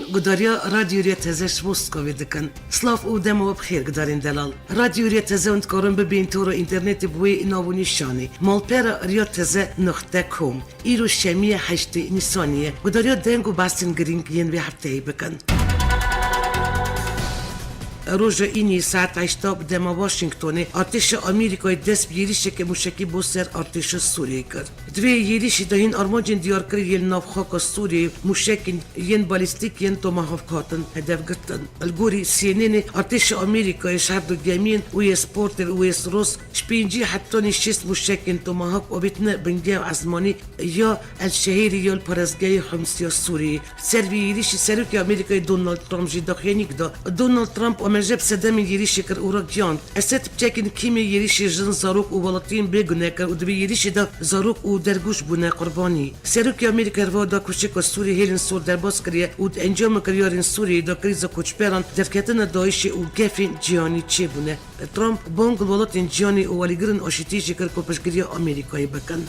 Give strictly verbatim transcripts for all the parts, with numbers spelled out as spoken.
Gudariya Radyo Riya Teze ji Moskowê dikin. Silav û dema we bi xêr, gudarên delal. Radyo Riya Teze hûn dikarin bibînin tora înternetê bi wê nav û nîşanê: malpera riya teze nuqte com. Îro şemiyê heştê Nîsanê ye. Gudariya deng û behsên girîng yên vê hefteyê bikin. Roja înî saet heşta bi dema Washingtonê artêşa Amerîkayê dest bi êrîşeke mûşekî bo ser artêşa Sûriyê kir. Di vê êrîşî de hîn armancên diyarkirî yên nav xaka Sûriyê, mûşekên yên balîstîk yên Tomahawk hatin hedef girtin. Li gorî C N N'ê, artêşa Amerîkayê ji her du gemiyên U S Porter û U S Ross ji pêncî heta nî şêst mûşekên Tomahawk avêtine bingev ezmanî ya El Şehîrî ya li parêzgehê Homs ya Sûriyê. Ser vî êrîşî Serokê Amerîkayê Donald Trump jî daxuyanîk da. Donald Trump amerce bi sedemên êrîşê kir û ragihand, Esed bi çekên kîmyê êrîşê jin, zarok û welatiyên bêgune kir û di vê êrîşê de zarok û dergûş bûne qurbanî. Serokê Amerîka herwiha da ku şika Sûriyê hêlên sor derbas kiriye û di encama kiryarên Sûriyeyê de krîza koçberan, derketina DAIŞê û gefên cîhanî çêbûne. Trump bang li welatên cîhanê û alîgirên aşîtî jî kir ku piştgiriya Amerîkayê bikin.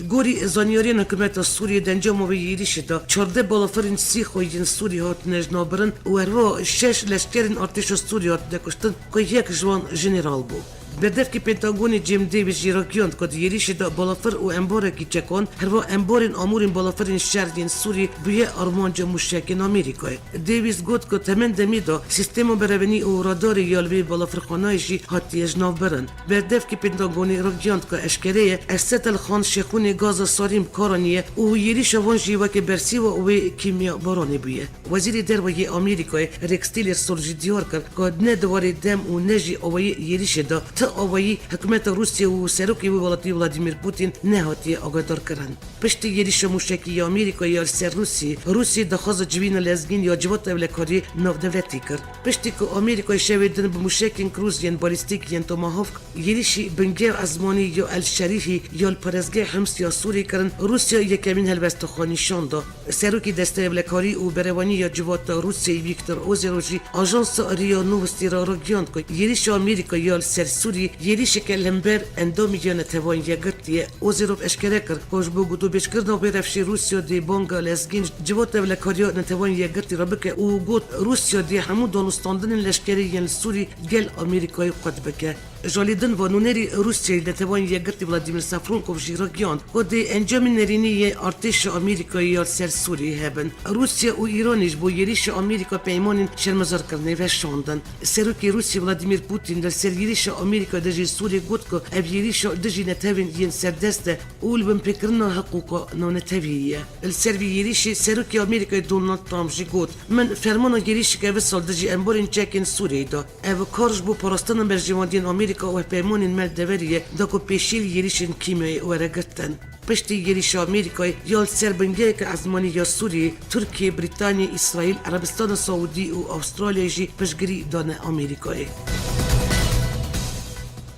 Gorî zanyariyên hikûmeta Sûriyê, di encama vê êrîşê de çardeh balafirên Sîxo yên Sûrî hatine jinavbirin û herwiha şeş leşkerên artêşa Sûrî hatine kuştin, ku yek ji wan jeneral bû. Berdevkê Pentagonê Jim Davis jî ragihand ku di êrîşê de balafir û embarekî çekan, herwiha embarên amûrên balafirên şer yên Sûrî bûye armanca mûşekên Amerîkayê. Davis got ku temen demê de sîstema berevenî û radarê ya li vê balafirxanayê jî hatiye jinavbirin. Berdevkê Pentagonê ragihand ku eşkere ye Esed El Xan şêxûnê gaza sarîn bi kar aniye û êrîşa wan jî weke bersîva wê kîmyabaranê bûye. Wezîrê Derve yê Amerîkayê Rex Tillerson jî diyar kir ku ne di warê dem û ne jî awayî êrîşê de ti awayî hikûmeta Rûsya û serokê wê welatî Vladimir Putin nehatiye agadarkirin. Piştî êrîşa mûşekî ya Amerîkayê ya li ser Rûsiyê, Rûsya daxwaza civîna lezgîn ya Civata Ewlekariyê Navdewletî kir. Piştî ku Amerîkayê şevê din bi mûşekên krûz yên balîstîk yên Tomahawk êrîşî bingev ezmanî ya El Şerîhî ya li parêzgehê Hims ya Sûrî kirin, Rûsya yekemîn helwesta xwe nîşan da. Serokê Desteya Ewlekarî û Berevanî ya Civata Rûsyayê Viktor Ozerov jî ajansa RIA Novosti re ragihand ku êrîşa Amerîka ya li ser Sûrî êrîşeke li hember endamî ya Neteweyên Yekgirtî ye. Ozerov eşkere kir ku ji bo gotûbêjkirina wê rewşê Rûsya dê banga lezgîn Civata Ewlekariya Neteweyên Yekgirtî re bike û got, Rûsya dê hemû danûstandinên leşkerî yên li Sûrî gel Amerîkayê qut bike. Ji alî din ve nûnerî Rûsyayê li Neteweyên Yekgirtî Vladimir Safronkov jî ragihand ku dê encamên nerînî yê artêşa Amerîkayê ya li ser Sûriyê hebin. Rûsya û Îranê ji bo êrîşa Amerîka peymanên şermezarkirinê veşandin. Serokê Rûsya Vladimir Putin li ser êrîşa Amerîka dijî Sûriyê got ku ev êrîşa dijî netewên yên serdest e û li binpêkirina hiqûqa navnetewî ye. Li ser vî êrîşê Serokê Amerîkayê Donald Trump jî got, Min fermana êrîşeke vî sal dijî embarên çekên Sûriyeyê da. Ev kar ji bo parastina berjewendiyên Amerîka û hevpeymanên me li deverê ye, da ku pêşî li êrîşên kîmyayê were girtin. Piştî êrîşa Amerîkayê ya li ser bingeheke ezmanî ya Sûriyê, Tirkiye, Brîtanya, Îsraîl, Erebistana Saûdî û Awustralyayê jî piştgirî dane Amerîkayê.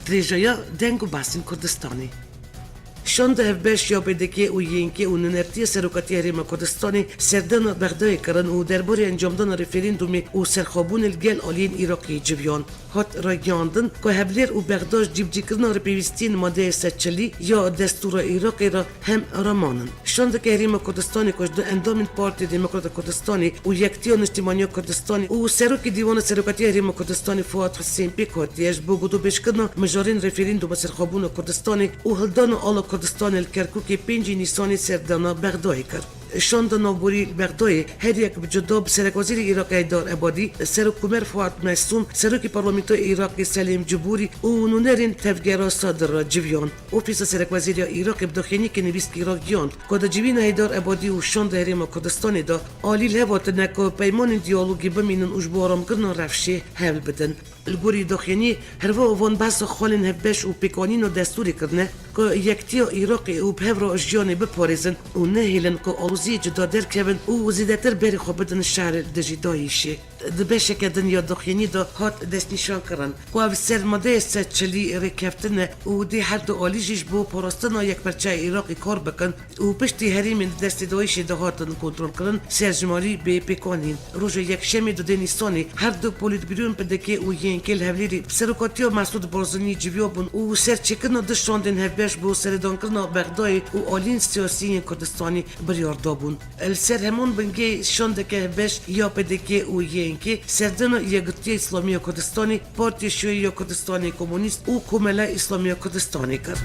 Dirêjaya deng û behsên Kurdistanê. Şanda hevbeş ya P D K û Y N K û nûnertiya Serokatiya Herêma Kurdistanê serdana Bexdayê kirin û derbarê encamdana referandûmê û serxwebûnê li gel aliyên Iraqê civiyan. Hat ragihandin ku hevlêr û Bexda ji cîbicîkirina rêpêwîstiyên madeyê sed çilî ya destûra Iraqê re hem ramanin. Şandeke Herêma Kurdistanê ku ji du endamên Partiya Demokrata Kurdistanê û Yektiya Niştimaniya Kurdistanê û Serokê Dîwana Serokatiya Herêma Kurdistanê Fuad Husên pêk hatiye, ji bo gotûbêjkirina mijarên referandûma serxwebûna Kurdistanê û hildana ala Kurdistanê li Kerkûkê pêncî Nîsanê serdana Bexdayê kir. Şanda navborî li Bexdayê her yek bi cuda bi Serekwezîrê Iraqê Heydar Ebadî, Serokkomer Fuad Mesûm, Serokê Parlamentoya Iraqê Selêm Cibûrî û nûnerên Tevgera Sadir re civiyan. Ofîsa Serekwezîrê ya Iraqê bi daxuyaniyekê nivîskî ragihand ku di civîna Heydar Ebadî û Şanda Herêma Kurdistanê de alî li hev hatine ku peymanên diyalogê bimînin û ji bo aramkirina rewşê hewl bidin. Li gorî daxuyaniyê, herwiha wan behsa xalên hevbeş û pêkanîna destûrê kirine ku yektiya Iraqê û bi hev re jiyanê biparêzin û nehêlin ku aloziyê cuda derkevin û zêdetir berê xwe bidin şerê li dijî DAIŞê. Di beşeke din ya daxuyanî de hat destnîşankirin ku ev ser madeyê sed çilî rêkeftin e û dê her du alî jî ji bo parastina yekperçeya Iraqê kar bikin û piştî herêmên di destê DAIŞê de hatin kontrolkirin, serjimarî bê pêkanîn. Roja Yekşemê dudê Nîsanê her du polîtbîroyên P D K û Y N K li Hevlêrê bi serokatiya Mesûd Barzanî civiya bûn û serçêkirina du şandên hevbeş bo serêdankirina Bexdayê û aliyên siyasî yên Kurdistanê biryar da. bûn. Li ser heman bingê şandeke hevbeş ya P D K û Y N K, serdana Yekgirtiya Îslamî ya Kurdistanê, Partiya Şiyayî ya Kurdistanê Komunîst û Komela Îslamî ya Kurdistanê kir.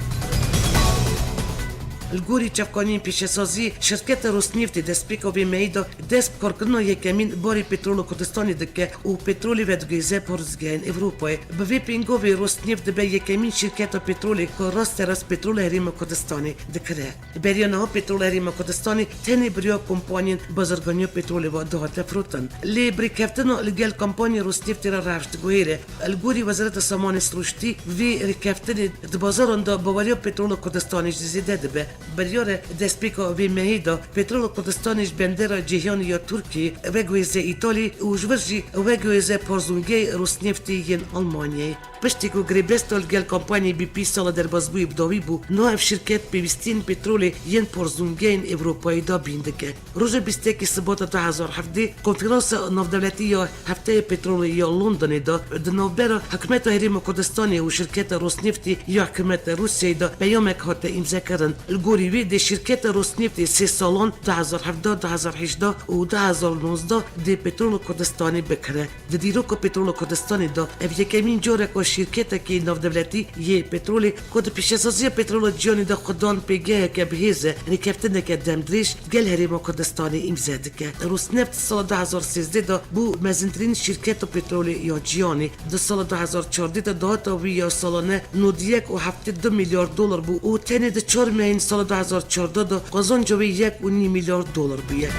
Li gorî çavkaniyên pêşesaziyê, şirketa Rosnêftê destpêka vê mehê de dest bi karkirina yekemîn barê petrolê Kurdistanê dike û petrolê vedigihêze parozgehên Ewropayê. Bi vê pêngavê Rosneft dibe yekemîn şirketa petrolê ku rasterast petrolê Herêma Kurdistanê dikire. Beriya niha petrola Herêma Kurdistanê tenê bi riya kompanyên bazirganiya petrolê ve dihate firotin. Lê bi rêkeftina li gel kompanyê Rosneftê re rewş diguhêre. Li gorî Wezareta Samanê Sirûştî, vê rêkeftinê di bazaran de baweriya petrola Kurdistanê jî zêde dibe. Biryar e destpêka vê mehê de petrola Kurdistanê ji bendera Ceyhanê ya Tirkiyê veguhêze Îtalî û ji vir jî veguhêze parzûngehê Rosneftê yên Almanyayê. Piştî ku grêbesta li gel kompanyê B P sala derbasbûyî bi dawî bû, niha ev şirket pêwîstiyên petrolê yên parzûngehên Ewropayê dabîn dike. Roja bîst û yekê Sibata du hezar hevdeh, Konferansa Navdewletî ya Hefteyê Petrolê ya Londonê de di navbera Hikûmeta Herêma Kurdistanê û şirketa Rosneftê ya Hikûmeta Rûsyayê de peyamek hate îmzekirin. Li gorî wê dê şirketa Rosneftê sê salan, du hezar hevdeh, du hezar hejdeh û du hezar û nozdeh dê petrola Kurdistanê bikire. Di dîroka petrola Kurdistanê de ev yekemîn car e ku şîrketekî navdewletî yê petrolê ku di pêşesaziya petrola cîhanê de xwe dan pêgeheke bihêz e, rêkeftineke demdirêj gel Herêma Kurdistanê îmze dike. Rosneft di sala du hezar sêzdeh de bû mezintirîn şîrketa petrolê ya cîhanê. Di sala du hezar çardeh de dahata wî ya salane nod û yek û heftê du milyar dolar bû û tenê di çar mehên sala du hezar çardeh de qazanca wî yek û nî milyar dolar bûye.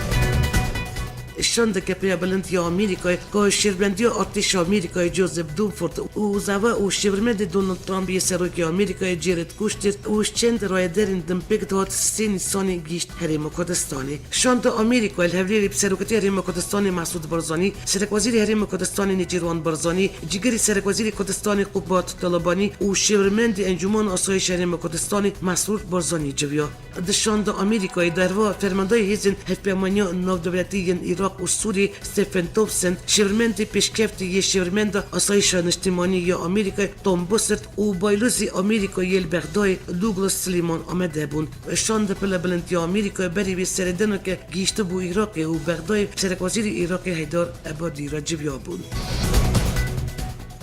Şandeke pêya bilind ya Amerîkayê ku şêrbendiya artêşa Amerîkayê Joseph Dunford û zava û şêwirmendê Donald Trump yê serokê Amerîkayê Jared Kushner û çend rayedarên din pêk dihat sê Nîsanê gihîşt Herêma Kurdistanê. Şanda Amerîkayê li hevlêrê bi serokatiya Herêma Kurdistanê Mesûd Barzanî, serekwezîrê Herêma Kurdistanê Nêçîrwan Barzanî, cîgirê serekwezîrê Kurdistanê Qubad Talibanî û şêwirmendê Encûmana Asayîşa Herêma Kurdistanê Mesrûr Barzanî civiya. Di şanda Amerîkayê de herwiha fermandayê hêzên hevpeyamaniya navdewletî yên Iraq û Sûriyê Stephen Townsend, şêwirmendê pêşkeftî yê şêwirmenda Asayîşa Niştimanî ya Amerîkayê Tom Bossert û baylozê Amerîkayê yê li Bexdayê Douglas Suleyman amade bûn. Şanda pile bilind ya Amerîkayê berî wê serêdeneke gihîştibû Iraqê û Bexdayê serekwezîrê Iraqê Heydar Ebadî re civiya bûn.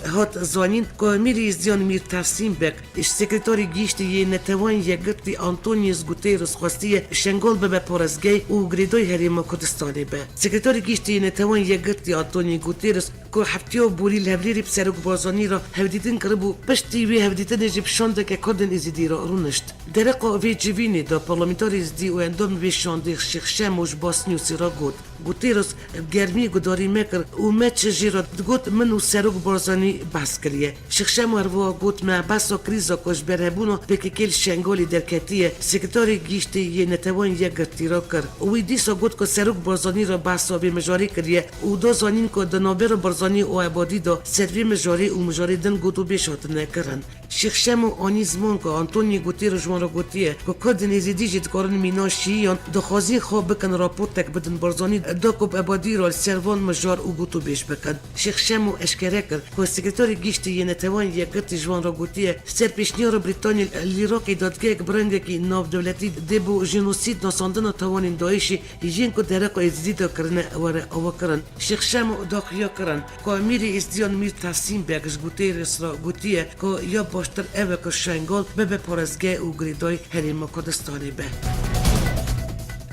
Hat zanîn ku Mîrî Êzdiyan Mîr Tehsîn Beg, sekreterê gihîştî yê Neteweyên Yekgirtî Antonio Guterres xwestiye Şengal bibe parêzgeh û girêdayî Herêma Kurdistanê be. Sekreterê gihîştî yê Neteweyên Yekgirtî Antonio Guterres, ku heftiya borî li hevlêrê bi Serok Barzanî re hevdîtin kiribû, piştî wê hevdîtinê jî bi şandeke Kurdên Êzidî re rûnişt. Dereqa vê civînê de parlamenterê Êzidî û endamê vê şandê Şêx Şemo ji Basnewsê re got, Guterres bi germî gudarî me kir û me çi jê re digot, min û Serok Barzanî behs kiriye. Şêx Şemo herwiha got, me behsa krîza ku ji ber hebûna P K K li Şengalê derketiye, Sekreterê Giştî yê Neteweyên Yekgirtî re kir. Wî dîsa got ku Serok Barzanî re behsa vê mijarê kiriye û da zanîn ku di navbera Barzanî û Ebadî de ser vê mijarê û mijarê din gotûbêj hatine kirin. Şêx Şemo anî ziman ku Antonî Guterres ji wan re gotiye ku Kurdên Êzidî jî dikarin mîna şiyiyan daxwazî xwe bikin raportek bidin Barzanî da ku bi Ebadî re li ser van mijar û gotûbêj bikin. Şêx Şemo eşkere kir ku Sekreterê Giştî yê Neteweyên Yekgirtî ji wan re gotiye, ser pêşniyara Brîtanyê li Iraqê dadgehek bi rengekî navdewletî dê bo jenosîd nasandina tawanên DAIŞê yên ku dereqa Êzidî de kirine were avakirin. Şêx Şemo daxuya kirin ku Mîrê Êzdiyan Mîr Tehsîn Beg ji Guterres re gotiye ku ya baştir ew e ku Şengal bibe parêzgeh û girêdayî Herêma Kurdistanê be.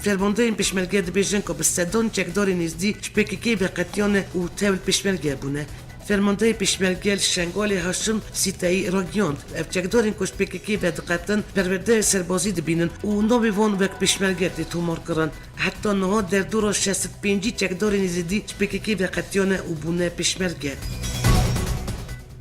Fermandeyên pêşmerge dibêjin ku bi sedan çekdarên Êzidî ji P K K veqetiyane û tev li pêşmerge bûne. Fermandeyê pêşmerge li Şengalê Haşim Sîteyî ragihand, ev çekdarên ku ji P K K vediqetin, perwerdeya serbazî dibînin û navê wan wek pêşmerge tê tomarkirin. Heta niha derdora şêst û pêncî çekdarên Êzidî ji P K K veqetiyane û bûne pêşmerge.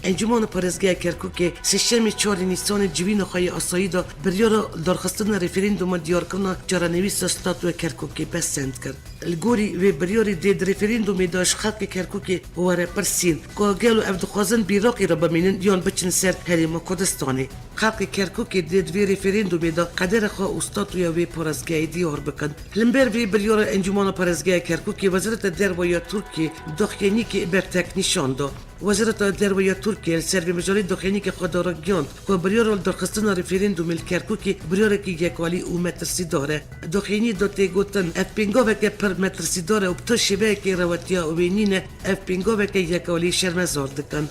Encûmena Parêzgeha Kerkûkê sêşemê çarê Nîsanê civîna xwe yê asayî da biryara darxistina referanduma diyarkirina çarenivîsa Statuya Kerkûkê pesend kir. Li gorî vê biryarê dê di referandumê de ji xelkê Kerkûkê were pirsîn ku gelo ev dixwazin bi Iraqê re bimînin yan biçin ser Herêma Kurdistanê. Xelkê Kerkûkê dê di vê referandumê de qedera xwe û statûya wê parêzgehê diyar bikin. Li ber vê biryara Encûmena Parêzgeha Kerkûkê Wezareta Derve ya Tirkiyê daxuyaniyekê bertek nîşan da. Wezareta Derve ya Tirkiyê li ser vê mijarê daxuyaniyekê xwe de ragihand ku biryara lidarxistina referandumê li Kerkûkê biryarekî yekalî û metirsîdar e. Daxuyaniyê de tê gotin, ev pêngaveke pir metirsîdar e û bi tu şêweyekê rewetiya wê nîne, ev pêngaveke yekalî şermezar dikin.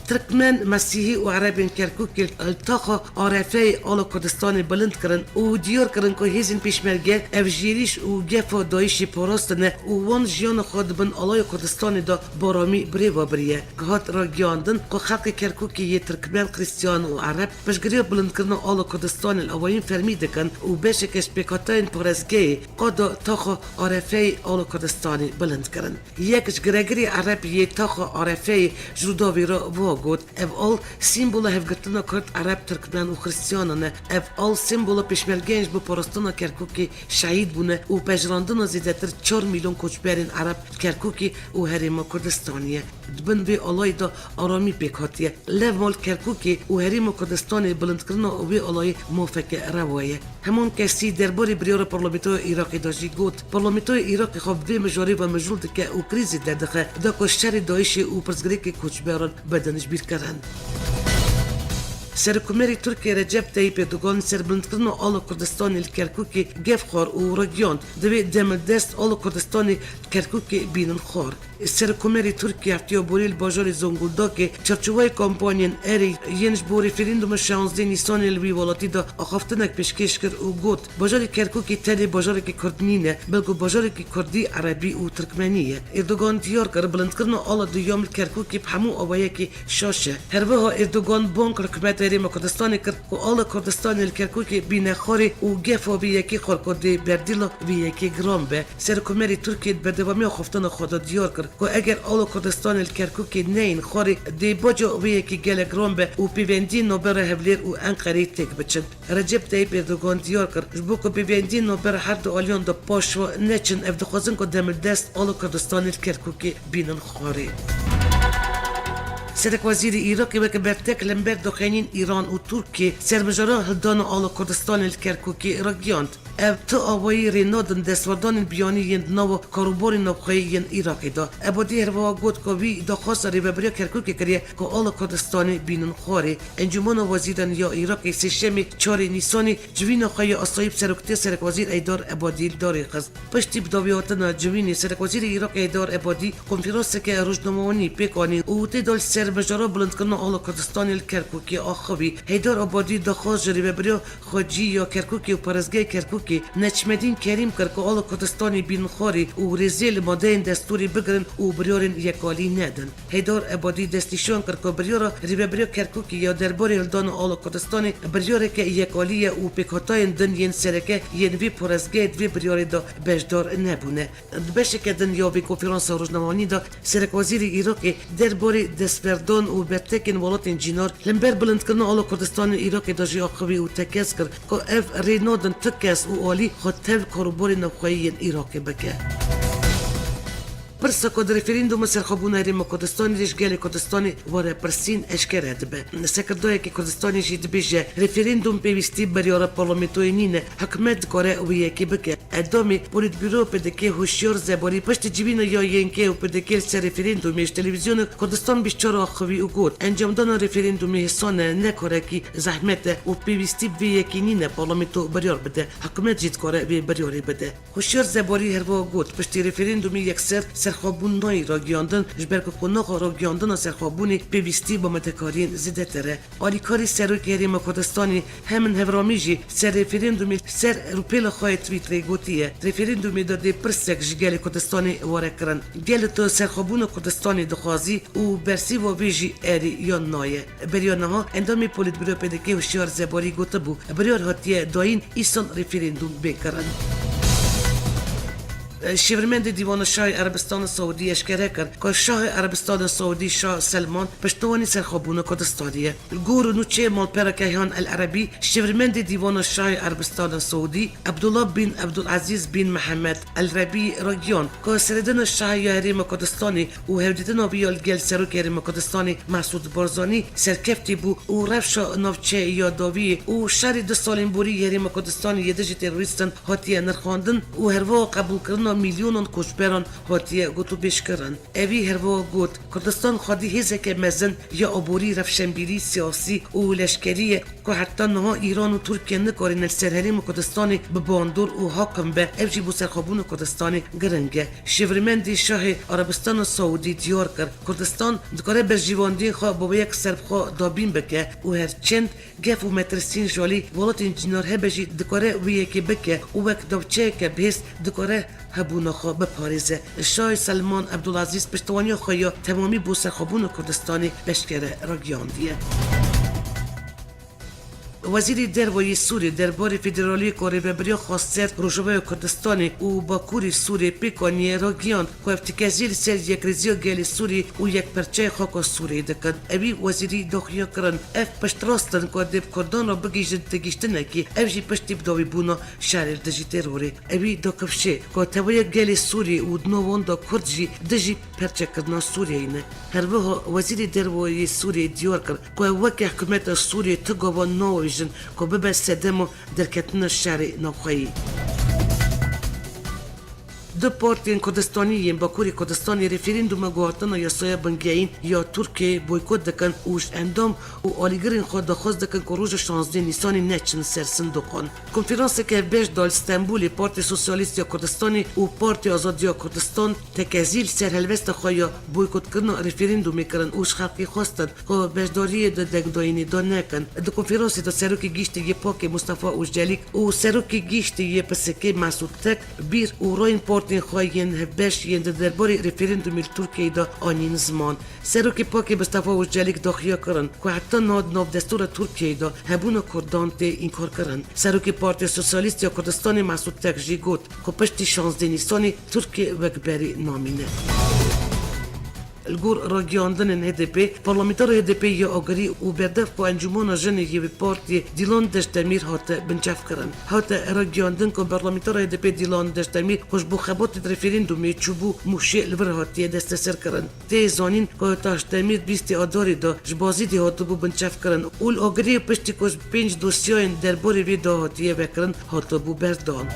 Tirkmen, Mesîhî û Erebên Kerkûkê li taxa Arefeyê ala Kurdistanê bilind kirin û diyar kirin ku hêzên pêşmerge ev ji êrîş û gefa DAIŞê parastine û wan jiyana xwe di bin alaya Kurdistanê de bi aramî bi rê ve biriye. Hat ragihandin ku xelkê Kerkûkê yê Tirkmen, Xristiyan û Ereb piştgiriya bilindkirina ala Kurdistanê li awayên fermî dikin û beşeke ji pêkhateyên parêzgehê qada taxa Arefeyê ala Kurdistanê bilind kirin. Yek ji giregirê Ereb yê taxa Arefeyê ji Rûdawê re wiha got, ev al sîmbola hevgirtina Kurd, Ereb, Tirkmen û Xristiyanan e. Ev al sîmbola pêşmergeyên ji bo parastina Kerkûkê şehîd bûne û pejirandina zêdetir çar milyon koçberên Ereb li Kerkûkê û Herêma Kurdistanê ye. Di bin vê alayî de aramî pêk hatiye. Lewma li Kerkûkê û Herêma Kurdistanê bilindkirina wê alayî mafeke rewa ye. Heman kesî derbarê biryara Parlamentoya Iraqê de jî got, Parlamentoya Iraqê xwe bi vê mijarê ve mijûl dike û krîzê derdixe, da ku şerê DAIŞê û pirsgirêkê koçberan bidin ji bîrkirin. Serokkomarê Tirkiyê Recep Tayyip Erdogan li ser bilindkirina ala Kurdistanê li Kerkûkê gef xwar û ragihand, divê demildest ala Kurdistanê li Kerkûkê bînin xwar. Serokkomarê Tirkiyê hefteya borî li bajarê Zonguldakê çarçovayê kampanyên erê yên ji bo referanduma şanzdeh Nîsanê li wî welatî de axaftinek pêşkêş kir û got, bajarê Kerkûkê tenê bajarekî Kurd nîne, belku bajarekî Kurdî, Erebî û Tirkmenî ye. Erdogan diyar kir, bilindkirina ala duyem li Kerkûkê bi hemû awayekî şaş e. Her wiha Erdogan bang li hikûmeta Herêma Kurdistanê kir ku ala Kurdistanê li Kerkûkê bîne xwarê û gefa vê yekê xwar ku dê berdîla vê yekê giran be. Serokkomarê Tirkiyê di berdewamiya axaftina xwe de diyar kir ku eger ala Kurdistanê li Kerkûkê neyên xwarê, dê baca wê yekê gelek giran be û pêvendiyên navbera Hewlêr û Enqereyê têk biçin. Recep Tayyip Erdogan diyar kir, ji bo ku pêvendiyên navbera her du aliyan de paşve neçin, ev dixwazin ku demildest ala Kurdistanê li Kerkûkê bînin xwarê. Serekwezîrê Iraqê weke bertek li hember daxuyaniyên Îran û Tirkiyê ser mijara hildana ala Kurdistanê li Kerkûkê ragihand. Ev tu awayî rê nadin destwerdanên biyanî yên di nava karûbarên navxweyî yên Iraqê de. Ebadî her wiha got ku wî daxwasa rêvebiriya Kerkûkê kiriye ku ala Kurdistanê bînin xwarê. Encûmena Wezîran ya Iraqê sêşemê çarê Nîsanê civîna xwe ya asayî bi seroktiya Serekwezîr Heydar Ebadî li darê xist. Piştî bi dawihatina civînê Serekwezîrê Iraqê Heydar Ebadî konferanseke rojnamewanî pêk anî û tê de li ser mijara bilindkirina ala Kurdistanê li Kerkûkê axivî. Heydar Ebadî daxwaz ji rêvebiriya xwecî ya Kerkûkê û parêzgehê Kerkûkê Neçmedîn Kerîm kir ku ala Kurdistanê bînin xwarê û rêzê li madeyên destûrê bigirin û biryarên yekalî nedin. Heydar Ebadî destnîşan kir ku biryara Rêvebiriya Kerkûkê ya derbarê hildana ala Kurdistanê biryareke yekalî ye û pêkhateyên din yên sereke yên vê parêzgehê di vê biryarê de beşdar nebûne. Di beşeke din ya vê konferansa rojnamewanî de Serekwezîrê Iraqê derbarê destverdan û bertekên welatên cînar li hember bilindkirina ala Kurdistanê Iraqê de jî axivî û tekez kir ku ev rê nadin tu kes û alî xwe tev karûbarê navxweyî yên Iraqê bike. Pirsa ku di referandûma serxwebûna Herêma Kurdistanê de ji gelê Kurdistanê were pirsîn eşkere dibe. Sekirdayekî Kurdistanê jî dibêje, referandûm pêwîstî biryara parlamentoyê nîne, hikûmet dikare wê yekê bike. Endamê Polîtbûro P D K Hoşyar Zebarî piştî civîna ya Y N K û P D K li ser referandûmê ji televîzyona Kurdistan bîst çar axivî û got, encamdana referandûmê hêsan e, ne karekî zehmet e û pêwîstî bi vê yekê nîne parlamento biryar bide, hikûmet jî dikare vê biryarê bide. Hoşyar Zebarî her wiha got, piştî referandûmê yekser serxwebûn nayê ragihandin, ji ber ku qonaxa ragihandina serxwebûnê pêwîstî bi amadekariyên zêdetir e. Alîkarê Serokê Herêma Kurdistanê Hemin Hevramî jî ser referandûmê ser rûpêla xwe yê Twitterê gotiye, referandûmê de dê pirsek ji gelê Kurdistanê were kirin. Gelo tu serxwebûna Kurdistanê dixwazî û bersîva vê jî erê yan na ye? Beriya niha endamê Polîtbûro P D K Hoşyar Zebarî gotibû, biryar hatiye dayîn îsal referandûm bê kirin. Şêwirmendê Dîwana Şahê Erebistana Saûdî eşkere kir ku Şahê Erebistana Saûdî Şah Selman piştewanî serxwebûna Kurdistanê ye. Li gor nûçeyê malpera Keyhan El Erebî, Şêwirmendê Dîwana Şahê Erebistana Saûdî Ebdullah bin Ebdulezîz bin Mihemed El Rebî ragihand ku seredana Şahê ya Herêma Kurdistanê û hevdîtina wî ya li gel Serokê Herêma Kurdistanê Mesûd Barzanî serkeftî bû û rewşa navçeyê ya dawiyê û şerê du salên borî yê Herêma Kurdistanê yê dijî terorîstan hatiye nirxandin û herwiha qebûlkirina milyonan koçberan hatiye gotûbêjkirin. Evî herwiha got, Kurdistan xwedî hêzeke mezin ya aborî, rewşenbîrî, siyasî û leşkerî ye ku heta niha Îran û Tirkiye nikarîne li ser Herêma Kurdistanê bi bandor û hakim be, ev jî bo serxwebûna Kurdistanê giring e. Şêwirmendê Şahê Erebistana Saûdî diyar kir, Kurdistan dikare berjewendiyên xwe bi wê yek serbixwe dabîn bike û her çend gef û metirsiyên ji alî welatên cînar hebe jî dikare wê yekê bike û wek navçeyeke bihêz dikare hebûna xwe biparêze. Şahê Selman Ebdulezîz piştewaniya xwe ya temamî bo serxwebûna Kurdistanê eşkere ragihandiye. Wezîrê Derve yê Sûriyê derbarê federaliyê ku Rêveberiya Xweser Rojavaya Kurdistanê û Bakurê Sûriyê pêk aniye ragihand ku ev tikezî li ser yekrêziya gelê Sûriyê û yekperçeya xaka Sûriyê dikin. Ewî wezîrî daxuya kirin, ev piştrast in ku dê bi Kurdan re bigihîjin têgihiştinekê, ev jî piştî bidawîbûna şerê li dijî terorê. Ewî dakifşê ku teveya gelê Sûriyê û di nav wan de Kurd jî dijî perçekirina Sûriyeyê ne. Her wiha Wezîrê Derve yê Sûriyê diyar kir ku ew weke hikûmeta Sûriyê ti gava navêjin ku bibe sedema derketina şerê navxweyî. Du partiyên Kurdistanî yên Bakurê Kurdistanê referandûma guhertina yasaya bingehîn ya Tirkiyeyê boykot dikin û ji endam û alîgirên xwe daxwaz dikin ku roja şazdeh Nîsanê neçin ser sindoqan. Konferanseke hevbeş da li Stenbolê Partiya Sosyalîst ya Kurdistanê û Partiya Azadiya Kurdistan tekezî li ser helwesta xwe ya boykotkirina referandûmê kirin û ji xelkê xwestin ku beşdariyê di dengdayînê de nekin. Di konferansê de Serokê Giştî yê pakê Mustafa Ûcdelîk û Serokê Giştî yê P S K'ê Mesûd Tek bîr û rayên partiyên xwe yên hevbeş yên di derbarê referandûmê li Tirkiyeyê de anîn ziman. Serokê pakê Mustafa Ûcdelîk daxuya kirin ku heta niha di nav destûra Tirkiyeyê de hebûna Kurdan tê înkarkirin. Serokê Partiya Sosyalîst ya Kurdistanê Mesûd Tek jî got ku piştî şazdeh Nîsanê Tirkiye wek berî namîne. Li gor ragihandinên H D P, parlamentera H D P ya Agirî û berdev ku Encûmana Jinê yê wê partiyê Dîlan Deştemîr hate binçavkirin. Hate ragihandin ku parlamentera H D P Dîlan Deştemîr ku ji bo xebatê di referandûmê çûbû Mûşê li vir hatiye desteserkirin. Tê zanîn ku Taşdemîr bîstê Adarê de ji Bazîdê hatibû binçavkirin û li Agiriyê piştî ku ji pênc dosyayên derbarê vê de hatiye vekirin, hatibû berdan.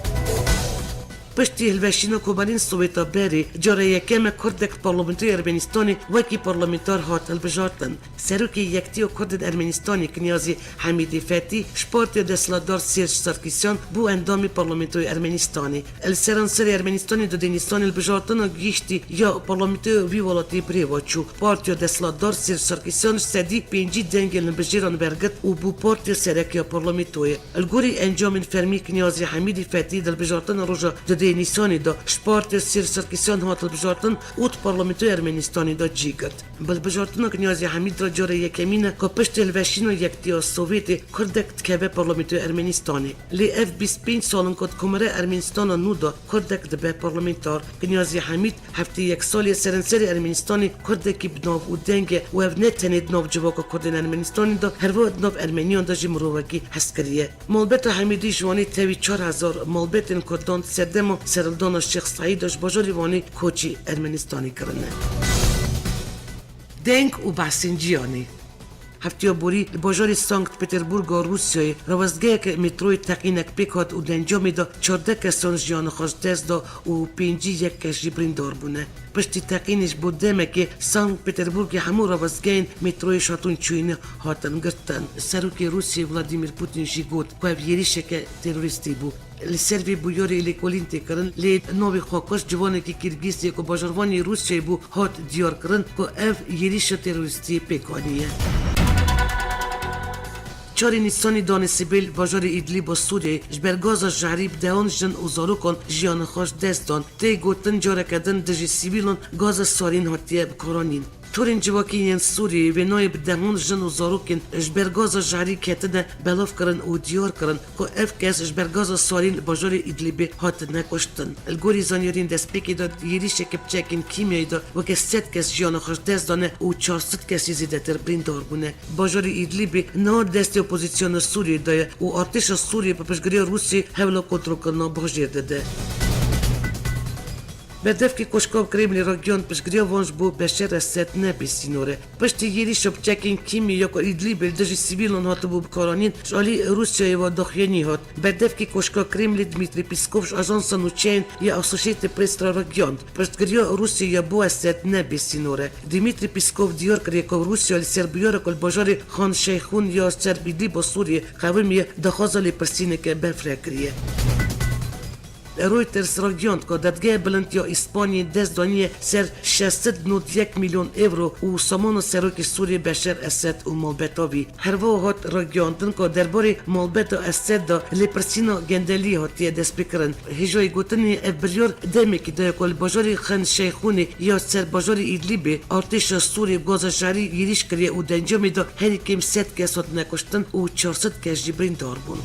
Piştî hilweşîna Komelên Sowêta berê, cara yekem e Kurdek li Parlamentoya Ermenistanê wekî parlamenter hat hilbijartin. Serokê Yektiya Kurdên Ermenistanê Kinyazî Hemîdî Fetî ji Partiya Desthilatdar Serj Sarkisyan bû endamê Parlamentoya Ermenistanê. Li seranserê Ermenistanê di dê Nîsanê hilbijartina giştî ya Parlamentoya vî welatî bi rê ve çû. Partiya Desthilatdar Serj Sarkisyan ji sedî pêncî dengên hilbijêran wergirt û bû partiya serek ya Parlamentoyê. Li gorî encamên fermî Kinyazî Hemîdî Fetî di hilbijartina roja di dê Nîsanê de ji Partiya Serj Sarkisyan hat hilbijartin û di Parlamentoya Ermenistanê de cî girt. Bi hilbijartina Kinyazî Hemîd re cara yekemîn e ku piştî hilweşîna Yektiya Sowêtê Kurdek dikeve Parlamentoya Ermenistanê. Lê ev bîst pênc sal in ku di Komara Ermenistana nû de Kurdek dibe parlamenter. Kinyazî Hemîd heftê yek salî ye seranserê Ermenistanê Kurdekî bi nav û deng e û ev ne tenê di nav civaka Kurdên Ermenistanê de, herwiha di nav Ermeniyan de jî mirovekî hezkirî ye. Malbeta Hemîdî ji wanê tevî çar hezar malbetên Kurdan di serdema serhildana Şêx Seîd de ji bajarê Wanê koçî Ermenistanê kirine. Deng û behsên cîhanê. Heftiya borî li bajarê Sankt Peterburga Rûsyayê rewestgeheke metroyê teqînek pêk hat û di encamê de çardeh kesan jiyana xwe ji dest da û pêncî yek kes jî birîndar bûne. Piştî teqînê ji bo demekê Sankt Peterburgê hemû rewestgehên metroyê ji hatûn çûyînê hatin girtin. Serokê Rûsyayê Vladimir Putin jî got ku ev êrîşeke terorîstî bû. Li ser vê bûyerê lêkolîn tê kirin, lê navê xwekuşt ciwanekî Kîrgîz yê ku bajarvanê Rûsyayê bû hat diyar kirin ku ev êrîşa terorîstiyê pêk aniye. Çarê Nîsanê danê sibê li bajarê Îdlîb a Sûriyeyê ji ber gaza jehrî bi dehan jin û zarokan jiyana xwe ji dest dan. Tê gotin careke din dijî sivîlan gaza sarîn hatiye bikaranîn. Torên civakî yên Sûriyê wê nayê bi dehan jin û zarokên ji ber gaza jarî ketine belav kirin û diyar kirin ku ev kes ji ber gaza sarî li bajarê Îdlîbê hatine kuştin. Li gorî zanyariyên destpêkê de di êrîşeke bi çekên kîmyayî de weke sed kes jiyana xwe ji dest dane û çar sed kesî zêdetir birîndar bûne. Bajarê Îdlîbê niha destê opozisyona Sûriyê de ye û artêşa Sûriyê bi piştgiriya Rûsiyê hewla kontrolkirina bajêr dide. Berdevkê Koşka Kremlî ragihand piştgiriya van ji bo Beşer Esed ne bêsînor e. Piştî êrîşa bi çekên kîmyê ya ku Îdlîbê li dijî sivîlan hatibû bikaranîn, ji alî Rûsyayê ve daxuyanî hat. Berdevkê Koşka Kremlî Dmîtrî Pîskov ji ajansa nûçeyên ya Associated Press re ragihand, piştgiriya Rûsyayê ya bo Esed ne bêsînor e. Dmîtrî Pîskov diyar kiriye ku Rûsya li ser bûyerek ku li bajarê Xan Şeyxûn ya ser Îdlîba Sûriyê qewimiye, daxwaza lêpirsîneke berfireh kiriye. Reuters ragihand ku Dadgeha Bilind ya Îspanyayê dest daniye ser şeş sed nod yek milyon euro û samana serokê Sûriyê Beşer Esed û malbeta wî. Herwiha hat ragihandin ku derbarê malbeta Esed de lêpirsîna gendeliyê hatiye destpêkirin. Hêjayî gotinê ev biryar demekî daye ku li bajarê Xan Şeyxûnê ya ser bajarê Îdlîbê artêşa Sûriyê bi gaza jarî êrîş kiriye û di encamê de herî kêm sed kes hatine kuştin û çar sed kes jî birîndar bûn.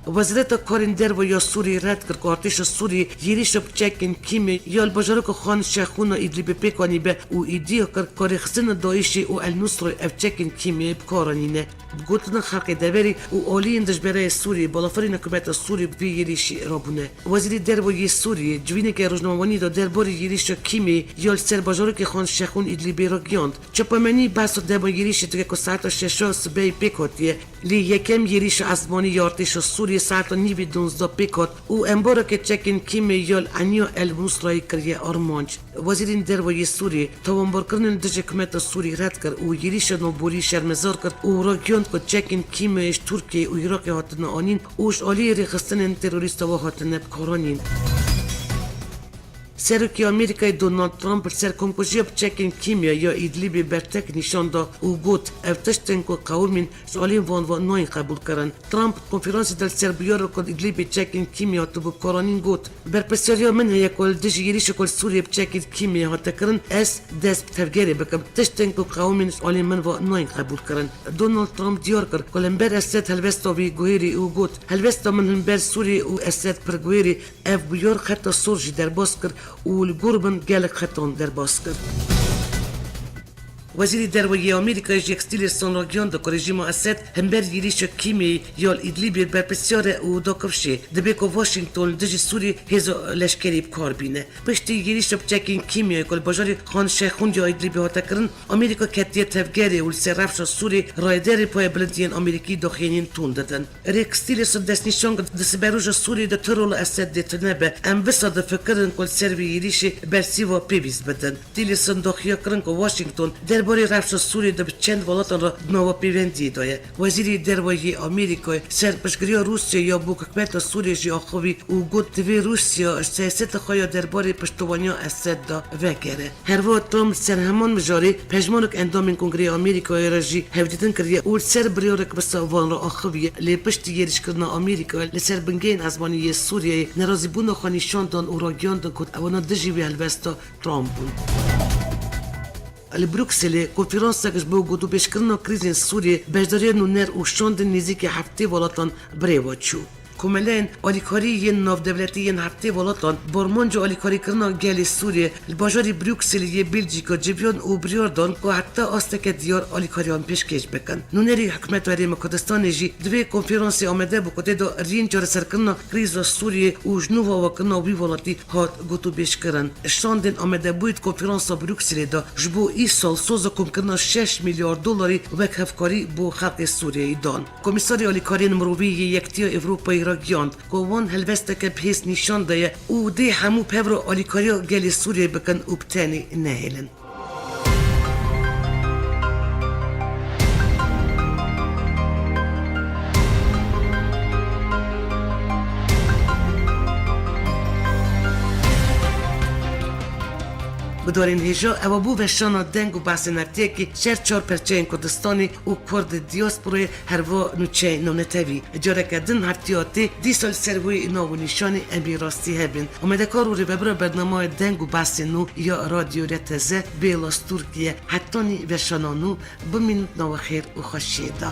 Wezareta Karên Derve ya Sûriyê red kir ku artêşa Sûriyê êrîşa bi çekên kîmyê ya li bajarokê Xan Şexûna Îdlîbê pêk anîbe û îdiya kir ku rêxistina DAIŞê û El Nusrayê ev çekên kîmyayê bi kar anîne. Bi gotina xelkê deverê û aliyên dijberayê Sûriyê, balafirên hikûmeta Sûriyê bi vê êrîşî rabûne. Wezîrê Derve yê Sûriyê civîneke rojnamevanî de derbarê êrîşa kîmyê ya li ser bajarokê Xan Şexûn Îdlîbê ragihand. Çapemenî behsa dema êrîşê dike ku saeta şeşa sibehê pêk hatiye. Lê yekem êrîşa ezmanî ya artêşa Sûriyê saeta nîvê duwazdeh pêk hat û embareke çekên kîmyê ya li eniya El Nusrayê kiriye armanc. Wezîrên Derve yê Sûriyê tawanbarkirinên dijî hikûmeta Sûrî red kir û êrîşa navborî şermezar kir û ragihand ku çekên kîmyayê ji Tirkiyeyê û Iraqê hatine anîn û ji alî rêxistinên terorîsta ve hatine bikaranîn. Serokê Amerîkayê Donald Trump li ser komkujiya bi çekên kîmya ya Îdlîbê bertek nîşan da û got, ev tişt in ku qewimîn ji aliyên van ve nayên qebûlkirin. Trump di konferansê de li ser bûyera ku li Îdlîbê çekên kîmyê hatibû bikaranîn got, berpirsyariya min heye ku li dijî êrîşa ku li Sûriyê bi çekên kîmyê hate kirin, ez dest bi tevgerê bikim. Tiştên ku qewimên ji aliyên min ve nayên qebûlkirin. Donald Trump diyar kir ku li hember Esed helwesta wî guhêrî û got, helwesta min li hember Sûriyê û Esed pir guhêrî, ev bûyer xeta sor jî derbas kir û li gor min gelek xetan derbas kir. Wezîrê Derve yê Amerîkayê Rex Tillerson ragihand ku rejîma Esed hember êrîşa kîmyeyî ya li Îdlîbê berpirsyar e û da kifşê. Dibe ku Washington li dijî Sûriyê hêza leşkerî bi kar bîne. Piştî êrîşa bi çekên kîmyayê ku li bajarê Xan Şeyxûn ya Îdlîbê hate kirin, Amerîka ketiye tevgerê û li ser rewşa Sûriyê rayedarê payebilind yên Amerîkî daxuyaniyên tund didin. Rex Tillerson destnîşan kir, di siberoja Sûriyê de tu rola Esedê tune be. Em wisa difikirin ku li ser vê êrîşê bersîva pêwîst bidin. Tillerson daxuya kirin ku Washington derbarê rewşa Sûriyê de bi çend welatan re di nava pêwendiyê de ye. Wezîrê Derve yê Amerîkayê ser piştgiriya Rûsyayê ya bo hikûmeta Sûriyê jî axivî û got, divê Rûsya ji siyaseta xwe ya derbarê piştevaniya Esed de vegere. Herwiha Trump li ser heman mijarê pejmarek endamên Kongreya Amerîkayê re jî hevdîtin kiriye û li ser biryarek wisa van re axiviye. Lê piştî êrîşkirina Amerîkayê li ser bingehên ezmanî yê Sûriyeyê, nerazîbûna xwe nîşan dan û ragihandin ku ewana dijî wê helwesta Trump bûn. Li Brukselê konferansek ji bo gotûbêjkirina krîzên Sûriyê beşdariya nûner û şandên nêzîkî heftê welatan birêve çû. Komeleyên alîkarî yên navdewletî yên heftê welatan bi armanca alîkarîkirina gelê Sûriyê li bajarê Brukselê yê Belcîka civiyan û biryar dan ku heta asteke diyar alîkariyan pêşkêş bikin. Nûnerî Hikûmeta Herêma Kurdistanê jî di vê konferansê amade bû ku tê de riyên çareserkirina krîza Sûriyê û ji nû avakirina wî welatî hat gotûbêjkirin. Şandên amadebûyî di konferansa Brukselê de ji bo îsal soza komkirina şeş milyar dolarî wek hevkarî bo xelkê Sûriyeyê dan. Komîsarê Alîkariyên Mirovî yê Yektiya Ewropayê ragihand ku wan helwesteke bi hêz nîşan daye û dê hemû bi hev re alîkariya gelê Sûriyeyê bikin û bi tenê nehêlin. Bi Guhdarên hêja, ewa bû veşana deng û behsên heftiyekî ji her çar perçeyên Kurdistanê û Kurd diasporayê herva nûçeyên navnetewî. Careke din heftiya tê dîsa li ser wê nav û nîşanê em ê rastî hebin. Amadekar û rêvebira bernamaya deng û behsên nû ya Radyo R T Z Bêla Stûrkiye. Hetanî veşana nû bimînin nava xêr û xweşiyê de.